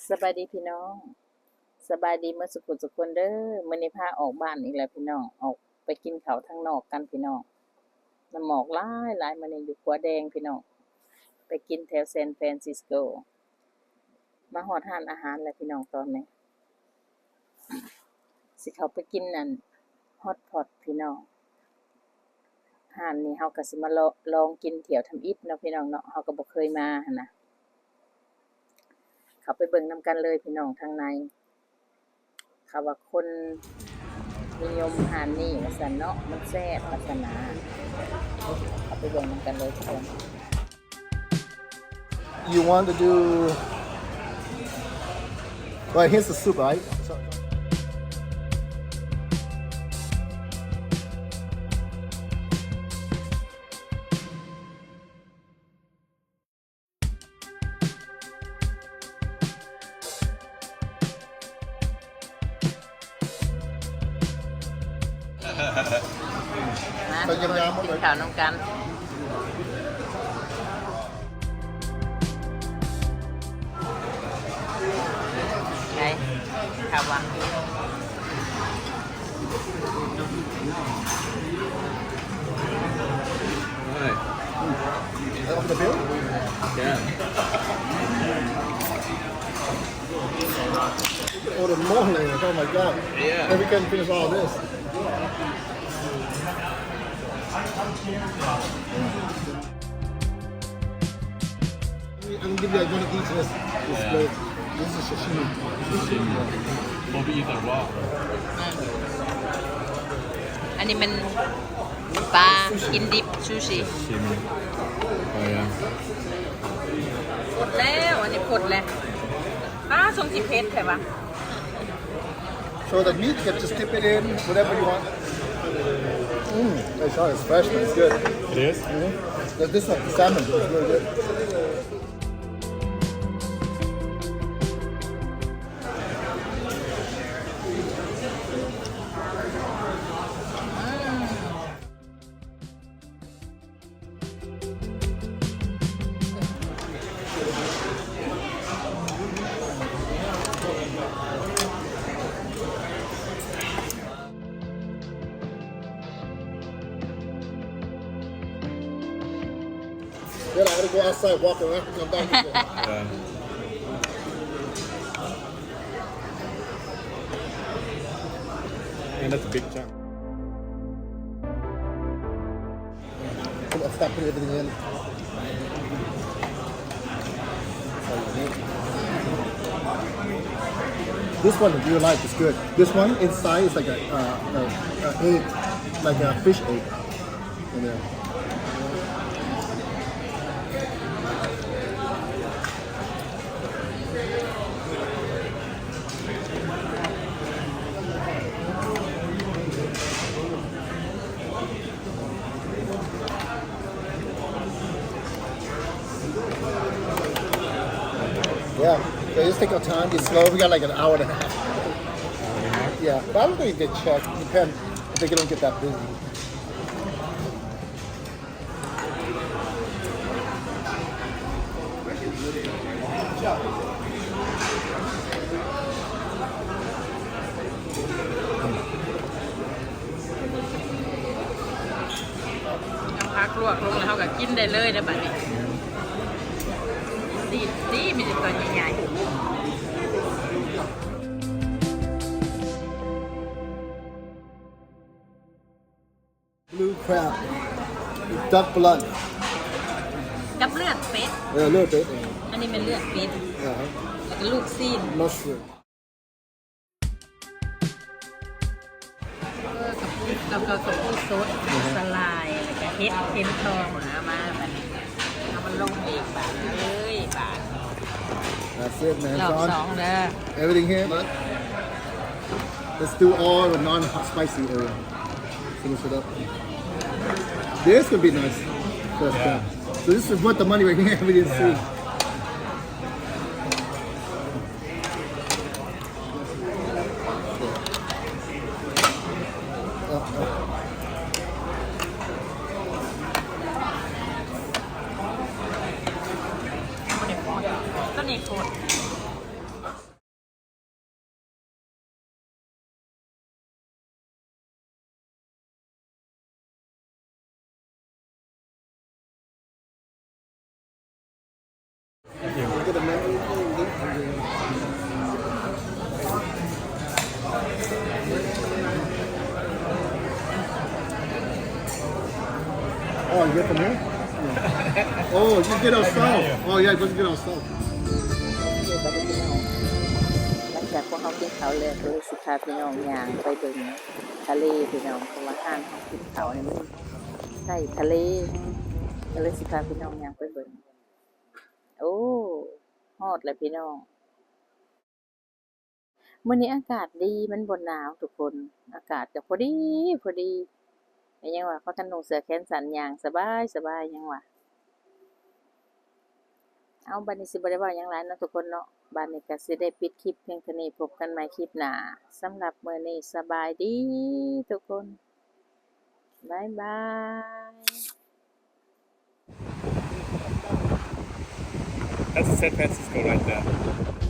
ສະບາຍດີພີ່ນ້ອງ ສະບາຍດີໝົດສຸຜູ້ສຸຄົນເດີ. ມື້ນີ້ພາອອກບ້ານອີກແລ້ວພີ່ນ້ອງ ອອກໄປກິນເຂົ້າທາງນອກກັນພີ່ນ້ອງ. ນ້ຳໝອກຫຼາຍໆ ມື້ນີ້ຢູ່ຂົວແດງພີ່ນ້ອງ ໄປກິນແຖວ San Francisco. ມາຮອດຮ້ານອາຫານແລ້ວພີ່ນ້ອງ ຕອນນີ້ຊິເຂົ້າໄປກິນອັນ Hot Pot ພີ່ນ້ອງ. ຮ້ານນີ້ເຮົາກໍຊິມາລອງ ລອງກິນຖ້ຽວທຳອິດເນາະພີ່ນ້ອງເນາະ ເຮົາກໍບໍ່ເຄີຍມາຫັ້ນນະ. ເຂົ້າໄປເບິ່ງນຳກັນເລີຍພີ່ນ້ອງທາງໃນ. ເຂົາວ່າຄົນນິຍົມຮ້ານນີ້ວ່າຊັ້ນເນາະ ມັນແຊບວ່າຊັ້ນນະ. ເຂົ້າໄປເບິ່ງນຳກັນເລີຍທຸກຄົນ. You want to do, well, here's the soup, right? So, ມາ ກິນເຂົ້ານຳກັນ. ໄດ້ ເຂົ້າຫວານ. Right. Is that off the bill? Yeah. Order more later. Oh my God. Yeah. And we can finish all this. I'm gonna give you one of each. This, this plate. This is sashimi. Sashimi. What do you eat as well? ອັນນີ້ມັນປາກິນດິບ ຊູຊິ. Sashimi. Oh, yeah. ພົດແລ້ວ ອັນນີ້ພົດແລ້ວ. ອ້າ ຊົງຊິເຜັດແທ້ວະ. So the meat, you can just dip it in, whatever you want. Mm, it's hot, it's fresh, man. It's good. It is? Mm-hmm. There's this one, salmon. It's really good. เดี๋ยวเราก็ go outside, walk around, come back. Yeah. And that's a big chunk. Put, stop putting everything in. This one in real life is good. This one inside is like a, uh, a, a egg, like a fish egg. Yeah, so just take your time, be slow. We got, like, an hour and a half. Yeah, probably they check. Depends if they don't get that busy. ເອົາຜັກລວກລົງແລ້ວເຮົາກໍກິນໄດ້ເລີຍເດີ້ບາດນີ້. ດີ ດີ ມີແຕ່ຕົວໃຫຍ່ໆ. Blue crab, duck blood. ກັບເລືອດເປັດ. ເອີ ເລືອດເປັດ. ອັນນີ້ແມ່ນເລືອດເປັດ. ອ່າຮະ. ແລ້ວກໍລູກຊີ້ນ. Mushroom. ເອີ ກັບ ກັບ ກັບ ກັບ ກັບ ສົດ ອ່າຮະ. ສາຫຼ່າຍ ແລ້ວກໍເຫັດເຂັມທອງ. ເອົາມາບາດນີ້ ເອົາມັນລົງອີກບາດເລີຍບາດ. That's it, man. ຮອບສອງເດີ. Everything here? Let's do all the non-spicy area. Finish it up. This would be nice. First time. So this is worth the money right here. We didn't see. ຕົວນີ້ໂພດ ຕົວນີ້ໂພດ. Oh, you get from here? Yeah. Oh, you get our stuff. Oh, yeah, just get our stuff. ຫຼັງຈາກພວກເຮົາກິນເຂົ້າແລ້ວ ກໍເລີຍຊິພາພີ່ນ້ອງຍ່າງໄປເບິ່ງທະເລພີ່ນ້ອງ ເພາະວ່າຮ້ານເຮົາກິນເຂົ້ານີ້ມັນໃກ້ທະເລ ກໍເລີຍຊິພາພີ່ນ້ອງຍ່າງໄປເບິ່ງ. ໂອ້ ຮອດແລ້ວພີ່ນ້ອງ. ມື້ນີ້ອາກາດດີ ມັນບໍ່ໜາວທຸກຄົນ ອາກາດກໍພໍດີ ພໍດີ ກໍຍັງວ່າພາກັນນຸ່ງເສື້ອແຂນສັ້ນຍ່າງສະບາຍ ສະບາຍ ຍັງວ່າ. ເອົາ ບັດນີ້ຊິບໍ່ໄດ້ເວົ້າຫຍັງຫຼາຍເນາະທຸກຄົນເນາະ ບັດນີ້ກໍຊິໄດ້ປິດຄລິບພຽງເທົ່ານີ້ ພົບກັນໃໝ່ຄລິບໜ້າ. ສຳລັບມື້ນີ້ສະບາຍດີທຸກຄົນ ບາຍບາຍ. That's San Francisco right there.